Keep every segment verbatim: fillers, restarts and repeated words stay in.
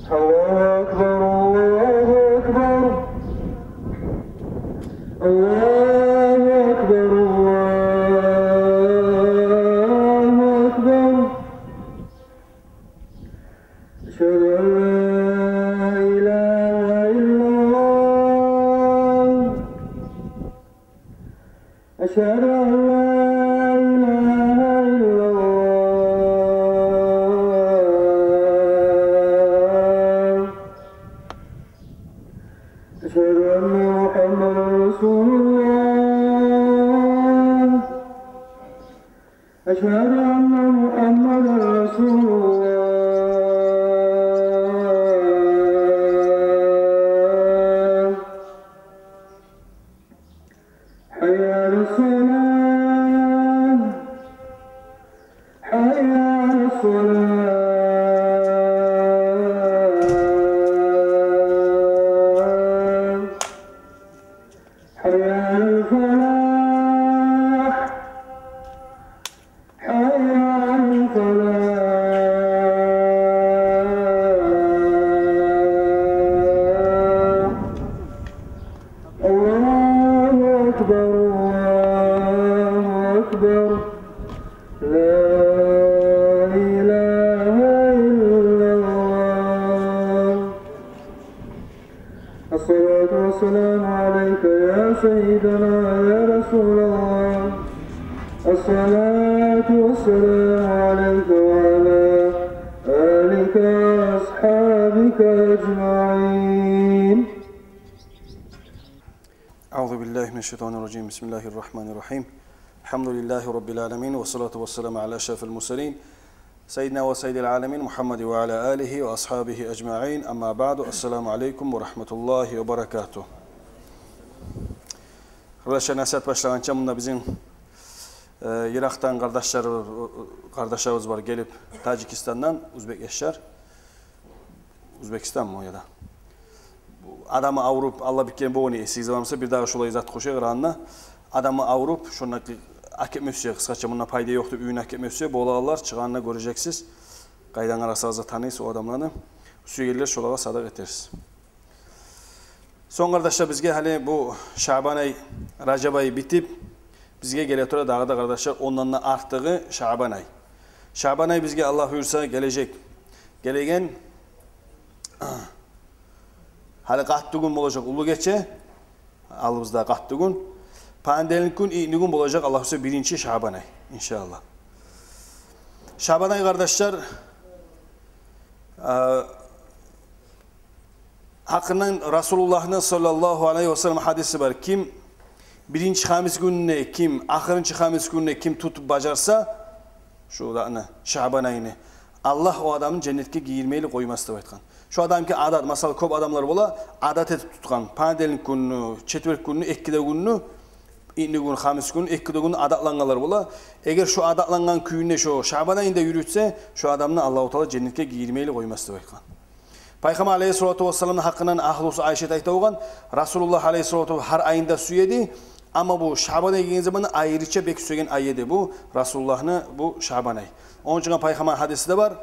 الله أكبر، الله أكبر، الله أكبر، الله أكبر. أشهد أن لا إله إلا الله. أشهد أن لا إله إلا الله. أشهد أن محمدا رسول الله. أشهد أن محمدا رسول الله. حي على الصلاة. حي على الصلاة. حي على الفلاح. حي على الفلاح. الله أكبر، الله أكبر. لا إله إلا الله. الصلاة والسلام عليك يا سيدنا يا رسول الله. الصلاة والسلام عليك وعلى آلك وأصحابك أجمعين. أعوذ بالله من الشيطان الرجيم. بسم الله الرحمن الرحيم. الحمد لله رب العالمين، والصلاة والسلام على أشرف المرسلين، سيدنا وسيد العالمين محمد وعلى آله وأصحابه أجمعين. أما بعد. السلام عليكم ورحمة الله وبركاته. Къардашлар, насигьат башлагъанча, мунда бизин, э, йыракъдан къардашлар, къардашларыбыз бар гелип, Таджикистандан, узбек яшлар. Узбекистан мы о яда? Адамы авруп, Аллагь битген болгъаны, эсигизде бармы, бир дагъы шолай зат къошайыкъ къыргъанда. Адамы авруп, шонда ки-, алып гетме сюе, къысгъача, мунда пайда ёкъ деп, уьюне алып гетме сюе, болагъанлар, чыгъагъанда гёрежексиз. Къайдан къарасагъыз да таныйсыз о адамланы. Сюегенлер шолагъа садагъа этерсиз. Сонг, къардашлар, бизге гьали бу Шабан ай, Ражаб ай битип, бизге геле тура дагъы да, къардашлар, ондан да артыгъы Шабан ай. Шабан ай бизге, Аллагь буюрса, гележек. Гелеген, гьали къатты гюн болажакъ, уллу гече, алдыбызда къатты гюн. Понедельник гюн, итни гюн болажакъ, Аллагь буюрса, биринчи Шабан ай, иншааллагь. Шабан ай, къардашлар, а, гьакъындан Расулуллагьны саллаллагьу алайгьи ва саллам гьадиси бар. Ким биринчи хамис гюнюне, ким ахырынчы хамис гюнюне ким тутуп бажарса, шу да, ана, Шабан айны, Аллагь о адамны женнетге гийирмейли къоймас деп айтгъан. Шу адамгъа адат, масала, кёп адамлар бола, адат этип тутгъан понедельник гюнню, четверг гюнню, эки де гюнню, итни гюн, хамис гюн, эки де гюн адатлангъанлар бола. Эгер шу адатлангъан кюйюнде шу Шабан айында юрютсе, шу адамны Аллагьу Таала женнетге гийирмейли къоймас деп айтгъан. Пайхаммар алайгьиссалату вассаламны гьакъындан агьлюсю Айшат айта болгъан, Расулуллагь алайгьиссалату гьар айында сюеди, амма бу Шабан ай гелген заманда айрыча бек сюеген ай эди бу Расулуллагьны бу Шабан ай. Ону учун Пайхаммар гьадиси де бар.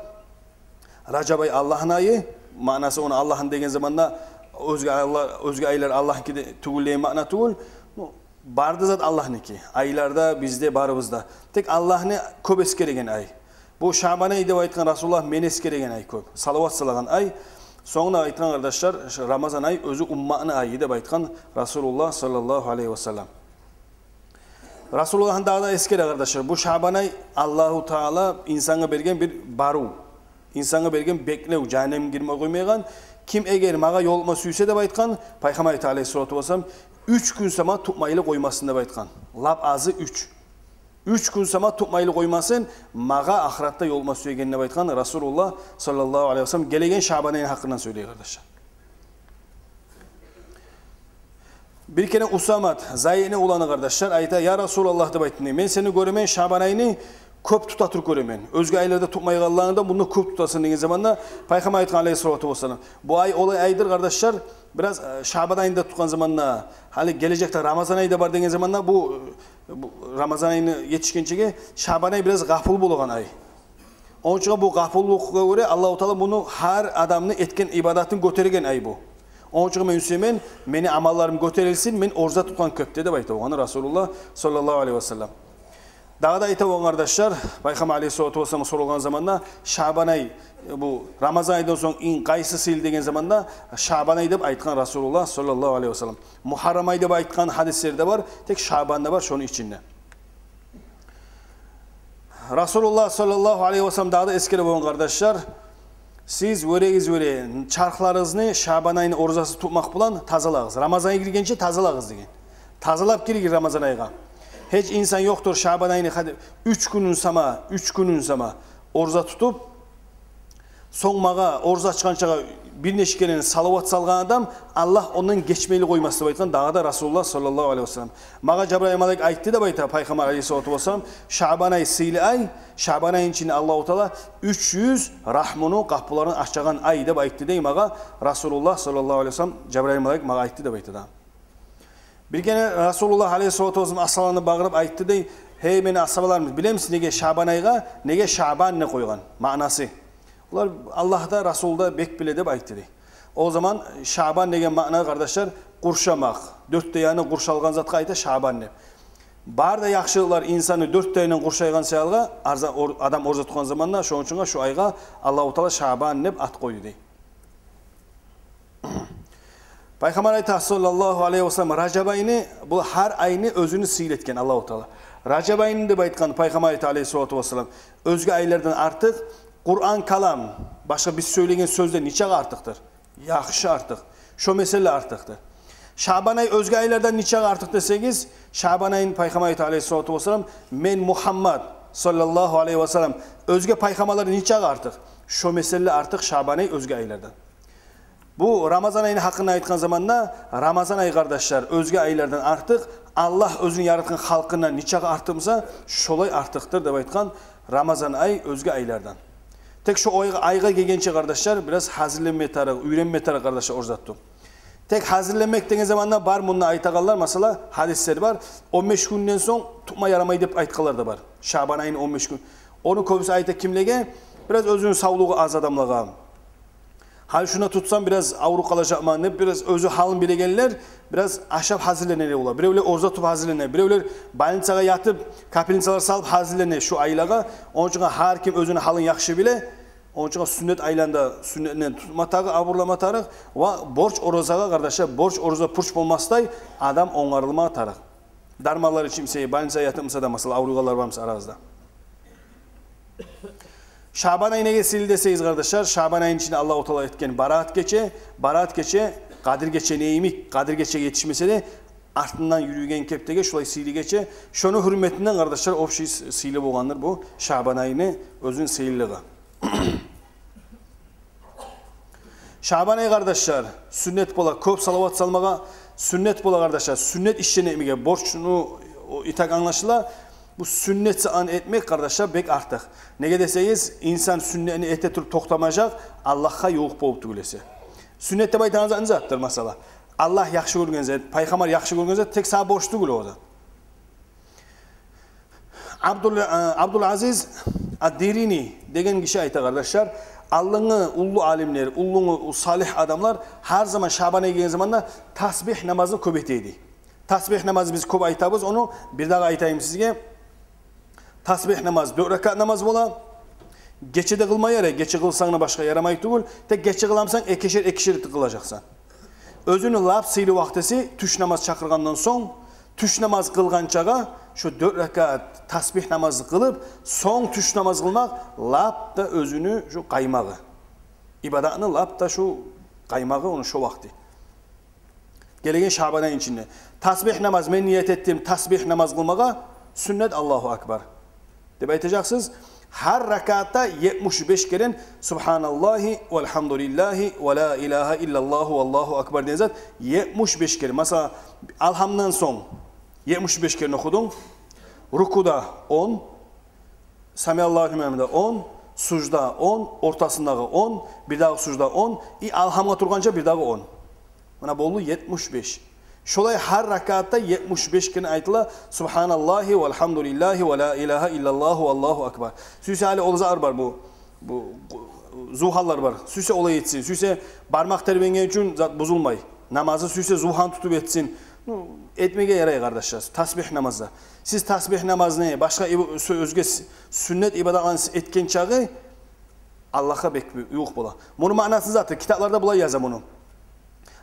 Ражаб ай Аллагьны айы, маънасы ону Аллагьны деген заманда оьзге айлар, оьзге айлар Аллагьныки де тюгюл деген маъна тюгюл. Ну, бары да зат Аллагьныки. Айлар да, биз де, барыбыз да. Тек Аллагьны кёп эсгереген ай. Бу Шабан ай деп айтгъан Расулуллагь мени эсгереген ай кёп. Салават салагъан ай. Сонг да айтгъан, къардашлар, шу Рамазан ай оьзю умматны айы деп айтгъан Расулуллагь саллаллагьу алайгьи ва саллам. Расулуллагьны дагъы да эсгере, къардашлар. Бу Шабан ай Аллагьу Таала инсангъа берген бир барыв. Инсангъа берген беклев, жагьаннемге гирме къоймайгъан. Ким эгер магъа ёлукъма сюйсе деп айтгъан, Пайхаммар айта алайгьиссалату вассалам, уьч гюн сама тутмайлы къоймасын деп айтгъан. Лап азы уьч. Уьч гюн сама тутмайлы къоймасын, магъа ахыратда ёлукъма сюеген деп айтгъан Расулуллагь саллаллагьу алайгьи ва саллам, гелеген Шабан айны гьакъындан сёйлей, къардашлар. Бир керен Усамат, Зайдны уланы, къардашлар, айта: «Я Расулаллагь, — деп айтды, — мен сени гёремен, Шабан айны кёп тута туруп гёремен. Оьзге айларда тутмайгъанларынгдан мунда кёп тутасан», — деген заманда Пайхаммар айтгъан алайгьиссалату вассалам: «Бу ай олай айдыр, къардашлар, бираз, э, Шабан айында тутгъан заманда, гьали гележекде Рамазан ай да бар деген заманда, бу, э, бу Рамазан айны етишгенчеге Шабан ай бираз гъапул болагъан ай. Ону учун бу гъапуллукъгъа гёре Аллагьу Таала муну, гьар адамны этген ибадатын гётерген ай бу. Ону учун мен сюемен, мени амалларым гётерилсин, мен ораза тутгъан кепде деп айта огъар Расулуллагь саллаллагьу алайгьи васаллам. Дагъы да айта огъар, къардашлар, Пайхаммар алайгьиссалату вассалам соралгъан заманда, Шабан ай, бу Рамазан айдан сонг инг къайсы сыйлы деген заманда, Шабан ай деп айтгъан Расулуллагь саллаллагьу алайгьи васаллам. Мугьаррам ай деп айтгъан гьадислер де бар, тек Шабан да бар шону ичинде. Расулуллагь саллаллагьу алайгьи васаллам дагъы да эсгере болгъан, къардашлар, сиз вёрегиз вёре чархларыгъызны Шабан айны оразасы тутмакъ булан тазалагъыз. Рамазан ай гиргенче тазалагъыз деген. Тазалап гиригиз Рамазан айгъа. Гьеч инсан ёкъдур Шабан айны хады-, уьч гюнюн сама, уьч гюнюн сама ораза тутуп, сонг магъа ораза ачгъанчагъа бир нече керен салават салгъан адам, Аллагь ондан гечмейли къоймас деп айтгъан дагъы да Расулуллагь саллаллагьу алайгьи васаллам. Магъа Жабрайыл малайик айтды деп айта Пайхаммар алайгьиссалату вассалам, Шабан ай сыйлы ай, Шабан айны ичинде Аллагьу Таала уьч юз рагьмуну къапуларын ачагъан ай деп айтды дей магъа Расулуллагь саллаллагьу алайгьи васаллам, Жабрайыл малайик магъа айтды деп айта да. Бир керен Расулуллагь алайгьиссалату вассалам асгьабаларына багъырып айтды дей: «Гьей мени асгьабаларым, билемисиз неге Шабан айгъа, неге Шабан деп къойгъан?» Маънасы. Олар: «Аллагь да, Расул да бек биле», – деп айтды дей. О заман Шабан деген маъна, къардашлар, къуршамакъ. Дёрт де яны къуршалгъан затгъа айта Шабан деп. Бары да яхшылыкълар инсанны дёрт де янындан къуршайгъан саялы, арза-, ор-, адам ораза тутгъан заманда, шону учун шу айгъа Аллагьу Таала Шабан деп ат къойду дей. Пайхаммар айта саллаллагьу алайгьи васаллам, Ражаб айны, бу гьар айны оьзюню сыйлы этген Аллагьу Таала. Ражаб айны деп айтгъан Пайхаммар айта алайгьиссалату вассалам, оьзге айлардан артыкъ, Къуран калам, башгъа биз сёйлеген сёзден нечакъы артыкъдыр? Яхшы артыкъ. Шо меселе артыкъдыр. Шабан ай оьзге айлардан нечакъы артыкъ десегиз, Шабан айны Пайхаммар айта алайгьиссалату вассалам, мен Мугьаммад саллаллагьу алайгьи васаллам оьзге пайхаммарлардан нечакъы артыкъ? Шо меселе артыкъ Шабан ай оьзге айлардан. Бу Рамазан айны гьакъында айтгъан заманда, Рамазан ай, къардашлар, оьзге айлардан артыкъ, Аллагь оьзюню яратгъан халкъындан нечакъы артыкъ буса, шолай артыкъдыр деп айтгъан Рамазан ай оьзге айлардан. Тек шо айгъа, айгъа гелгенче, къардашлар, бираз гьазирленме тарыкъ, уьйренме тарыкъ, къардашлар, ораза тутуп. Тек гьазирленмек деген заманда бар мунда айтагъанлар, масала, гьадислер бар, он беш гюнден сонг тутма ярамай деп айтгъанлар да бар. Шабан айны он беш гюн. Ону кёбюсю айта кимлеге? Бираз оьзюню савлугъу аз адамлагъа. Гьали шуну тутсам, бираз авруп къалажакъман деп, бираз оьзю гьалын билегенлер бираз ашап гьазирлене бола. Биревлер ораза тутуп гьазирлене, биревлер больницагъа ятып, капельницалар салып гьазирлене шу айлагъа. Ону учун гьар ким оьзюню гьалын яхшы биле. Ону учун сюннет айланы да сюннетинден тутма тарыкъ, абурлама тарыкъ ва борч оразагъа, къардашлар, борч ораза пурч болмасдай адам онгарылма тарыкъ. Дарманлар ичип буса, больницагъа ятып буса да, масала, авруйгъанлар бар буса арагъызда. Шабан ай неге сыйлы десегиз, къардашлар, Шабан айны ичинде Аллагьу Таала этген Бараат гече, Бараат гече Къадир гече йимик, Къадир гечеге етишмесе де, артындан юрюйген кепдеги шулай сыйлы гече, шону гьюрметинден, къардашлар, общий сы-, сыйлы болгъандыр бу Шабан айны оьзюню сыйлылыгъы. Шабан ай, къардашлар, сюннет бола кёп салават салмагъа, сюннет бола, къардашлар, сюннет ишлени этмеге борчну, о, итак англашыла. Бу сюннет затны этмек, къардашлар, бек артыкъ. Неге десегиз, инсан сюннетни эте туруп токътамажакъ, Аллагьгъа ювукъ болуп тюгюл эсе. Сюннет деп айтагъан зат не затдыр, масала? Аллагь яхшы гёрген зат, пайхаммар яхшы гёрген зат, тек сагъа борч тюгюл о зат. Абдул-, э, Абдул-Азиз ад-Дирини деген гиши айта, къардашлар, алдынгъы уллу алимлер, уллу салигь адамлар гьар заман Шабан ай гелген заманда тасбигь намазны кёп эте эди. Тасбигь намазны биз кёп айтабыз, ону бир дагъы айтайым сизге. Тасбигь намаз дёрт ракаат намаз бола. Гече де къылма ярай, гече къылсанг да башгъа ярамай тюгюл. Тек гече къыламсан, экишер-экишер этип къылажакъсан. Оьзюню лап сыйлы вакътиси тюш намаз чакъыргъандан сонг, тюш намаз къылгъанчагъа шу дёрт ракаат тасбигь намазны къылып, сонг тюш намаз къылмакъ лап да оьзюню шу къаймагъы. Ибадатны лап да шу къаймагъы ону шу вакъти. Гелеген Шабан айны ичинде. Тасбигь намаз, мен ният этдим тасбигь намаз къылмагъа, сюннет Аллагьу акбар деп айтажакъсыз. Гьар ракаатда етмиш беш керен Субгьаналлагьи валгьамдулиллагьи ва ла илагьа иллаллагьу валлагьу акбар деген зат, етмиш беш керен. Масала, Алгьамдан сонг етмиш беш керен охудунг, рукуда он, Самиаллагьу лиман гьамидагь он, сужда он, ортасындагъы он, бирдагъы сужда он, и Алгьамгъа тургъанча бирдагъы он. Муна болду етмиш беш. Шолай гьар ракаатда етмиш беш керен айтыла Субгьаналлагьи валгьамдулиллагьи ва ла илагьа иллаллагьу валлагьу акбар. Сюйсе гьали ол затлар бар бу. бу, зугьалар бар. Сюйсе олай этсин. Сюйсе бармакъ тербенген учун зат бузулмай. Намазы сюйсе зугьаны тутуп этсин. Ну, этмеге ярай, къардашлар. Тасбигь намазда. Сиз тасбигь намазны, башгъа иб-, сю-, оьзге с-, сюннет ибадатланы этген чагъы Аллагьгъа бек бу-, ювукъ бола. Муну маънасы заты, китапларда булай яза муну.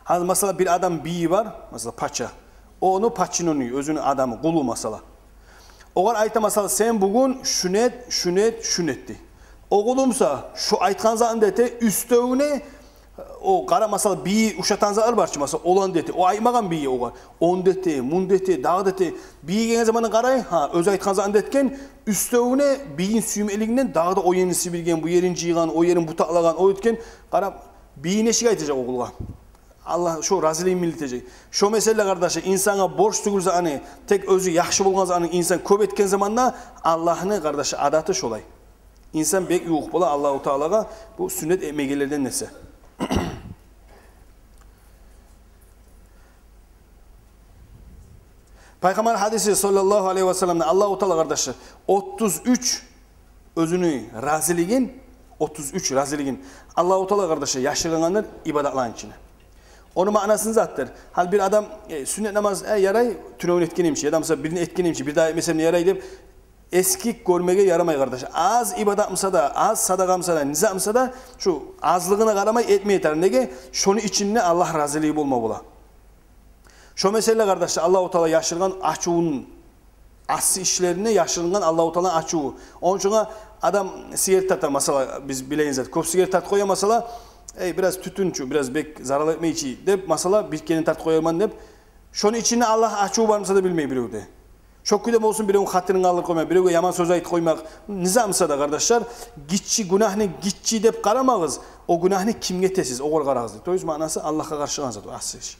Гьали, масала, бир адам бийи бар, масала, пача. Ону подчинённый, оьзюню адамы, къулу, масала. Огъар айта, масала: «Сен бугюн шуну эт, шуну эт, шуну эт», — дей. О къулу буса шо айтгъан затын да эте, уьстевюне, о, къара, масала, бийи ушатгъан затлар бар чы, масала, оланы да эте. О айтмагъан бийи огъар: «Ону да эт, муну да эт, дагъы да эт». Бийи гелген заманда къарай, гьа, оьзю айтгъан затын да этген, уьстевюне бийини сюймеклигинден дагъы да о ерин сибирген, бу ерин жыйгъан, о ерин бутакълагъан, о этген. Къара, бийи нечик айтажакъ о къулгъа? Аллагь шо разилигин билдирежек. Шо масала, къардашлар, инсангъа борч тюгюл затны, тек оьзю яхшы болгъан затны инсан кёп этген заманда, Аллагьны, къардашлар, адаты шолай. Инсан бек ювукъ бола Аллагьу Таалагъа бу сюннет этмегенлерден эсе. Пайхаммар гьадиси, саллаллагьу алайгьи ва салламны, Аллагьу Таала, къардашлар, отуз уьч оьзюню разилигин, отуз уьч разилигин Аллагьу Таала, къардашлар, яшыргъандыр ибадатланы ичине. Ону маънасы не затдыр? Гьали бир адам, э, сюннет намаз, э, ярай, тюнегюн этгеним чи, яда, масала, бирин этгеним чи, бир дагъы этмесем де ярай деп, эсгик гёрмеге ярамай, къардашлар. Аз ибадат буса да, аз садагъа буса да, не зат буса да, шу азлыгъына къарамай этмей тарыкъ. Неге? Шону ичинде Аллагь разилиги болма бола. Шо масала, къардашлар, Аллагьу Таала яшыргъан ачувун, асси ишлеринде яшырынгъан Аллагьу Тааланы ачуву. Ону учун адам сигарет тарта, масала, биз билеген зат. Кёп сигарет тартып къоя, масала, «Эй, бираз тютюн чю, бираз бек зарал этмей чи», — деп, масала, бир керен тартып къоярман деп. Шону ичинде Аллагь ачуву бар буса да билмей бирев де. Шо кюйде болсун, биревню хатирин къалдырып къоймакъ, биревге яман сёз айтып къоймакъ, не зат буса да, къардашлар, гиччи, гюнагьны гиччи деп къарамагъыз, о гюнагьны кимге этесиз, огъар къарагъыз деп. То есть маънасы Аллагьгъа къаршы къылгъан зат о, асси иш.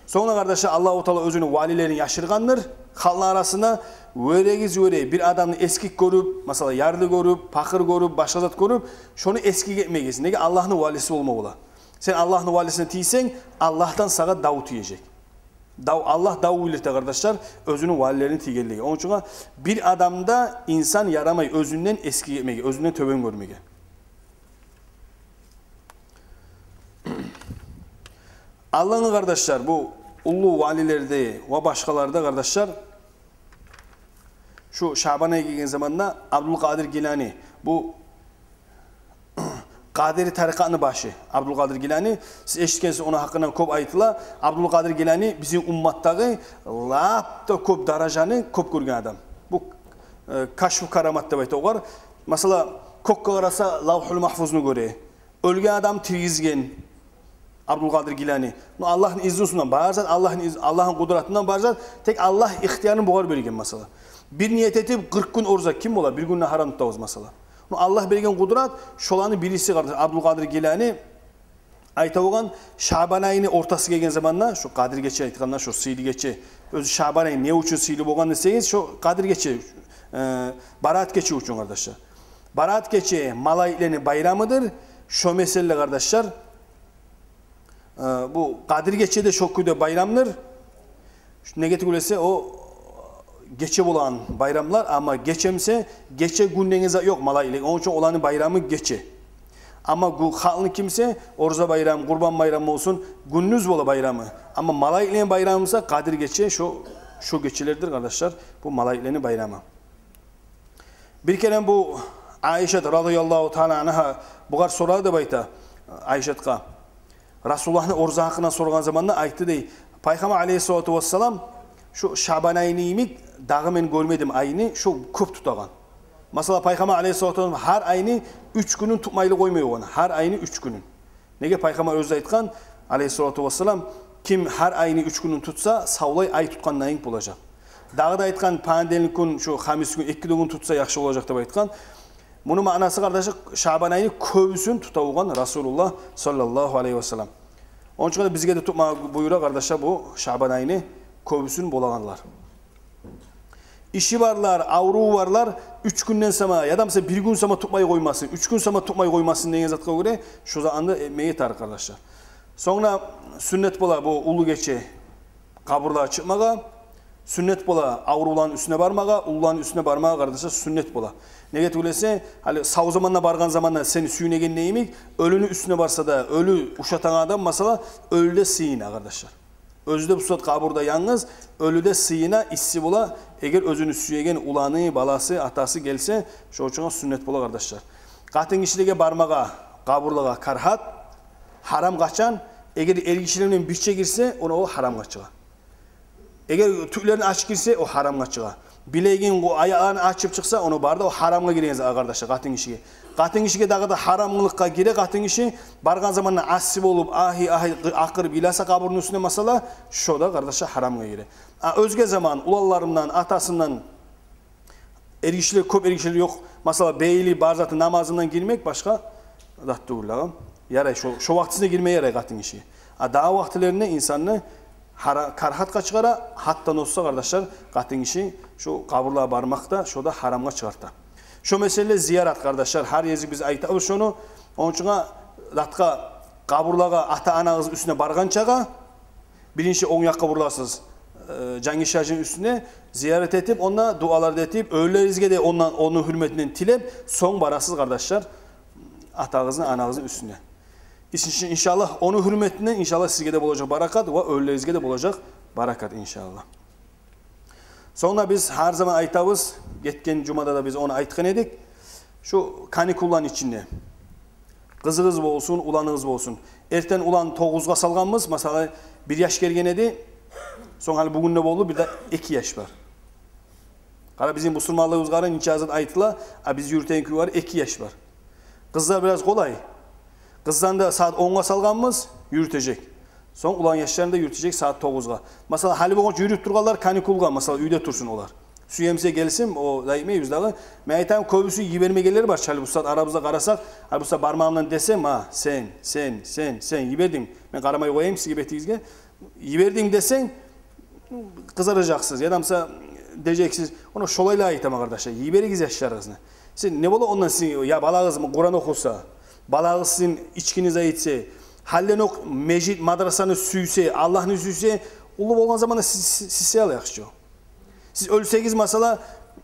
Сонг да, къардашлар, Аллагьу Таала оьзюню валилерин яшыргъандыр халкъны арасында. Вёрегиз, вёре, бир адамны эсгик гёрюп, масала, ярлы гёрюп, пакъыр гёрюп, башгъа зат гёрюп, шону эсгик этмегиз. Неге? Аллагьны валиси болма бола. Сен Аллагьны валисине тийсенг, Аллагьдан сагъа дав тиежек. Дав, Аллагь дав билдирте, къардашлар, оьзюню валилерине тийгенлиги. Ону учун бир адамны да, инсан, ярамай оьзюнден эсгик этмеге, оьзюнден тёбен гёрмеге. Аллагьны, къардашлар, бу уллу валилерде ва башгъаларда, къардашлар, шу Шабан ай гелген заманда Абдулкъадир Гилани, бу Къадири тарикъатны башы Абдулкъадир Гилани, сиз эшитгенсиз, ону гьакъындан кёп айтыла. Абдулкъадир Гилани бизин умматдагъы лап да кёп даражаны кёп гёрген адам. Бу, э, кашфу карамат деп айта огъар. Масала, кёкге къараса, Лавгьул Магьфузну гёре. Оьлген адамны тиргизген Абдулкъадир Гилани. Ну, Аллагьны изну сунан бар зат, Аллагьны из-, Аллагьны къудратындан бар зат, тек Аллагь ихтиярын бугъар берген, масала. Бир ният этип, къыркъ гюн ораза ким бола? Бир гюнде гьарам тутабыз, масала. Ну, Аллагь берген къудрат, шоланы бириси, къардашлар, Абдулкъадир Гилани. Айта болгъан, Шабан айны ортасы гелген заманда, шу Къадир гече айтгъанда, шу сыйлы гече. Оьзю Шабан ай не учун сыйлы болгъан десегиз, шу Къадир гече, э, Бараат гече учун, къардашлар. Бараат гече малайиклени байрамыдыр. Шо масала, къардашлар, э, бу Къадир гече де шо кюйде байрамдыр. Неге тюгюл эсе, о гече болагъан байрамлар, амма гече буса, гече-гюн деген зат ёкъ малайиклени. Ону учун оланы байрамы гече. Амма гю-, халкъны кимсе, ораза байрам, къурбан байрам болсун, гюндюз бола байрамы. Амма малайиклени байрамы буса Къадир гече, шо, шо гечелердир, къардашлар, бу малайиклени байрамы. Бир керен бу Айшат радияллагьу таала ангьа бугъар сорады деп айта, Айшатгъа. Расулуллагьны ораза гьакъындан сорагъан заманда айтды дей: «Пайхаммар алайгьиссалату вассалам шу Шабан айны йимик дагъы мен гёрмедим айны шо кёп тутагъан». Масала, Пайхаммар алайгьиссалату вассалам гьар айны уьч гюнюн тутмайлы къоймай болгъан, гьар айны уьч гюнюн. Неге? Пайхаммар оьзю айтгъан, алайгьиссалату вассалам: «Ким гьар айны уьч гюнюн тутса, савлай ай тутгъандан йимик болажакъ». Дагъы да айтгъан: «Понедельник гюн, шу хамис гюн, эки де гюн тутса, яхшы болажакъ», — деп айтгъан. Муну маънасы, къардашлар, Шабан айны кёбюсюн тута болгъан Расулуллагь саллаллагьу алайгьи вассалам. Ону учун да бизге де тутма буюра, къардашлар, бу Шабан айны кёбюсюн болагъанлар. Иши барлар, авруву барлар уьч гюнден сама, яда буса бир гюн сама тутмай къоймасын, уьч гюн сама тутмай къоймасын деген затгъа гёре, шо затны да этмеге тарыкъ, къардашлар. Сонг да сюннет бола бу уллу гече къабурлагъа чыкъмагъа. Сюннет бола аврувланы уьстюне бармагъа, уллуланы уьстюне бармагъа, къардашлар, сюннет бола. Неге тюгюл эсе, гьали сав заманда баргъан заманда сени сюйнегенинг йимик, оьлюню уьстюне барса да, оьлю ушатагъан адам, масала, оьлю де сыйына, къардашлар. Оьзю де бу сагьат къабурда янгыз, оьлю де сыйына, исси бола, эгер оьзюню сюеген уланы, баласы, атасы гелсе, шо учун сюннет бола, къардашлар. Къатын гишилеге бармагъа, къабурлагъа карагьат, гьарам къачан, эгер эргишилер булан бирче гирсе, она о гьарамгъа чыгъа. Эгер тюклерин ачып гирсе, о гьарамгъа чыгъа. Билегин, о аякъларын ачып чыкъса, ону бары да о гьарамгъа гиреген зат, къардашлар, къатын гишиге. Къатын гишиге дагъы да гьарамлыкъгъа гире, къатын гиши баргъан заманда асси болуп, агьи, агьи, акъырып йыласа къабурну уьстюне, масала, шо да, къардашлар, гьарамгъа гире. А оьзге заман уланларындан, атасындан, эргишилер, кёп эргишилер ёкъ, масала, бейли бар заты намазындан гирмек башгъа зат тюгюл дагъы. Ярай, шо, шо вакътисинде гирме ярай къатын гиши. А дагъы вакътилеринде инсанны гьара-, карагьатгъа чыгъара, гьатта не болса, къардашлар, къатын гиши шо къабурлагъа бармакъ да, шо да гьарамгъа чыгъарта. Шо меселе зиярат, къардашлар, гьар гезик биз айтабыз шону. Ону учун затгъа, къабурлагъа, ата-анагъызны уьстюне баргъанчагъа, биринчи онг якъгъа буруласыз, э, жангиши гьажини уьстюне, зиярат этип, онда дуалар да этип, оьлюлеригизге де ондан, ону гьюрметинден тилеп, сонг барасыз, къардашлар, атагъызны, анагъызны уьстюне. Ин-, иншаллагь, ону гьюрметинден, иншаллагь, сизге де болажакъ баракат ва оьлюлеригизге де болажакъ баракат, иншаллагь. Сонг да биз гьар заман айтабыз, гетген жумада да биз ону айтгъан эдик, шу каникулланы ичинде, къызыгъыз болсун, уланыгъыз болсун. Эртен улан тогъузгъа салгъанбыз, масала, бир яш гелген эди, сонг гьали бугюн де болду, бир де эки яш бар. Къара, бизин бусурманлыгъыбызгъа къара, нече зат айтыла, а биз юрютеген кюй бар, эки яш бар. Къызлар бираз къолай. Къызланы да сагьат онгъа салгъанбыз, юрютежек. Сонг улан яшларын да юрютежек сагьат тогъузгъа. Масала, гьали болгъунча юрюп тургъанлар каникулгъа, масала, уьйде турсун олар. Сюе буса гелсин, о да этмейбиз дагъы. Мен айтаман, кёбюсю йибермегенлер бар чы, гьали бу сагьат арабызда къарасакъ, гьали бу сагьат бармагъымдан десем, гьа, сен, сен, сен, сен йибердинг. Мен къарамай къояйым сизге бетигизге. Йибердинг десенг, къызаражакъсыз, яда буса дежексиз. Ону шолайлай айтаман, къардашлар, йиберигиз яшларыгъызны. Сиз не бола ондан, сиз, я балагъыз Къуран охуса, балагъыз сизин ичкини зат этсе, гьалиден окъ межит, мадрасаны сюйсе, Аллагьны сюйсе, уллу болгъан заманда сиз, сиз, сиз саялы яхшы. Сиз оьлсегиз, масала,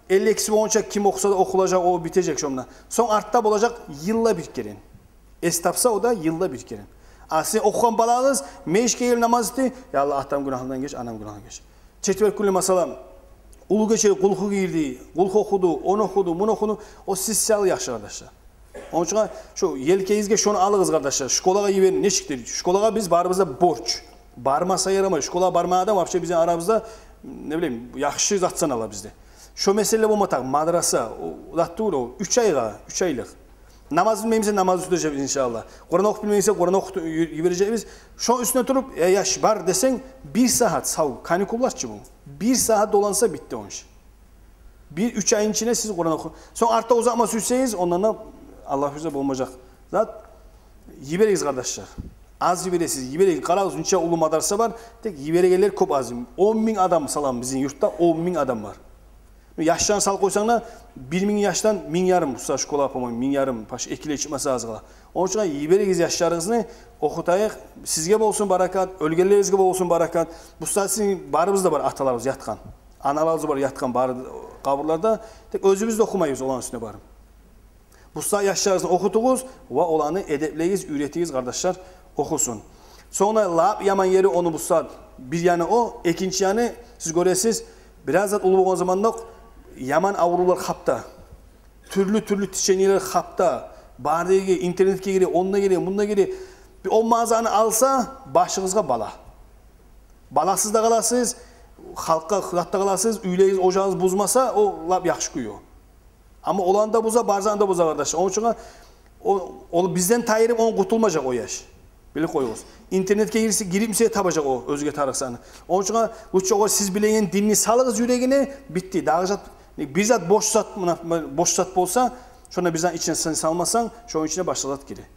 элли экиси болгъунча ким охуса да охулажакъ, о битежек шонда. Сонг артда болажакъ йылда бир керен. Эс тапса, о да йылда бир керен. А сиз охугъан балагъыз межитге гелип намаз эте, я Аллагь, атам гюнагьындан геч, анам гюнагьындан геч. Четверг гюнлю, масала, уллу гече къулгьу гирди, къулгьу охуду, ону охуду, муну охуду, о сиз саялы яхшы, къардашлар. Ону учун шу елкегизге шону алыгъыз, къардашлар. Школагъа йиберинг нечикдир? Школагъа биз барыбыз да борч. Бармаса ярамай. Школагъа бармагъан адам вообще бизин арабызда, не билейим, яхшы зат санала бизде. Шо меселе болма тарыкъ, мадраса, о зат тюгюл о, уьч айгъа, уьч айлыкъ. Намаз билмей буса, намаз уьйретежекбиз, иншаллагь. Къуран охуп билмей буса, Къуран охутуп ю-, йибережекбиз. Шону уьстюне туруп, э, яш, бар десенг, бир сагьат, сав, каникуллар чы бу. Бир сагьат доланса, битди онча. Бир-уьч айны ичинде сиз Къуран оху. Сонг артда узатма сюйсегиз, ондан да Аллагь буюрса болмажакъ зат. Йиберигиз, къардашлар. Аз йибересиз, йиберигиз. Къарагъыз, нече уллу мадраса бар, тек йиберегенлер кёп аз. Он минг адам салам бизин юртда, он минг адам бар. Яшланы салып къойсанг да, бир минг яшдан минг ярым, бу сагьат школа, по-моему, минг ярым, почти экилей чыкъмаса аз къала. Ону учун йиберигиз яшларыгъызны, охутайыкъ. Сизге болсун баракат, оьлгенлеригизге болсун баракат. Бу сагьат сизин барыбыз да бар, аталарыбыз ятгъан. Аналарыбыз бар ятгъан бары къабурларда. Тек оьзюбюз де охумайбыз оланы уьстюне барып. Бу сагьат яшларыгъызны охутугъуз ва оланы эдеплегиз, уьйретигиз, къардашлар, охусун. Сонг да лап яман ери ону бу сагьат, бир яны о, экинчи яны, сиз гёресиз, бираз зат уллу болгъан заманда окъ яман аврувлар къапта. Тюрлю-тюрлю течениелер къапта. Бары да гире, интернетге гире, онда гире, мунда гире. Бир о мазаны алса, башыгъызгъа бала. Баласыз да къаласыз, халкъгъа затда къаласыз, уьйлеригиз, ожагъыгъыз бузмаса, о лап яхшы кюй о. Амма оланы да буза, бар затны да буза, къардаш. Ону учун о, ол бизден тайрып, ону къутулмажакъ о яш. Билип къоюгъуз. Интернетге гирсе, гирип буса табажакъ о оьзюне тарыкъ затны. Ону учун лучше о сиз билеген динни салыгъыз юрегине, битди. Дагъы зат, бир зат бош зат, муна, бош зат болса, шонда бир зат ичине сен салмасанг, шону ичине башгъа зат гире.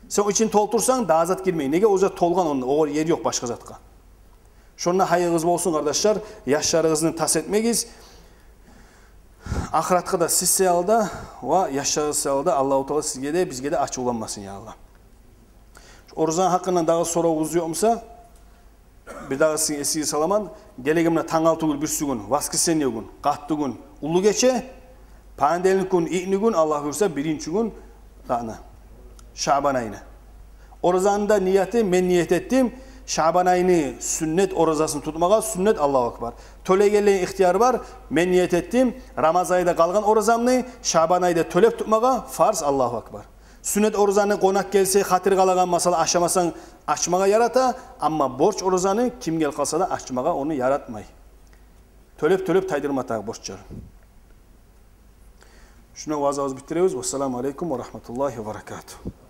Сен о ичин толтурсанг, дагъы зат гирмей. Неге, о зат толгъан онда, огъар ер ёкъ башгъа затгъа. Шонда гьайыгъыз болсун, къардашлар, яшларыгъызны тас этмегиз. Ахыратгъа да сиз саялы да ва яшларыгъыз саялы да Аллагьу Таала сизге де, бизге де ачувланмасын, я Аллагь. Шу оразаны гьакъындан дагъы соравугъуз ёкъ буса, Бирдагъысын эсигизге саламан, гелеген муна тангала тюгюл, бирисигюн, воскресенье гюн, къатты гюн, уллу гече, понедельник гюн, итни гюн, Аллагь буюрса, биринчи гюн, ана, Шабан айны. Оразаны да нияты, мен ният этдим Шабан айны сюннет оразасын тутмагъа, сюннет, Аллагьу акбар. Тёлегенлени ихтияры бар, мен ният этдим Рамазан айда къалгъан оразамны Шабан айда тёлеп тутмагъа, фарз, Аллагьу акбар. Сюннет оразаны къонакъ гелсе, хатири къалагъан, масала, ашамасанг, ачмагъа ярата, амма борч оразаны ким гел къалса да ачмагъа ону яратмай. Тёлеп-тёлеп тайдырма тарыкъ борчлар. Шуна ваазабызны битдиребиз. Вассаламу алейкум ва рагьматуллагьи ва баракатугь.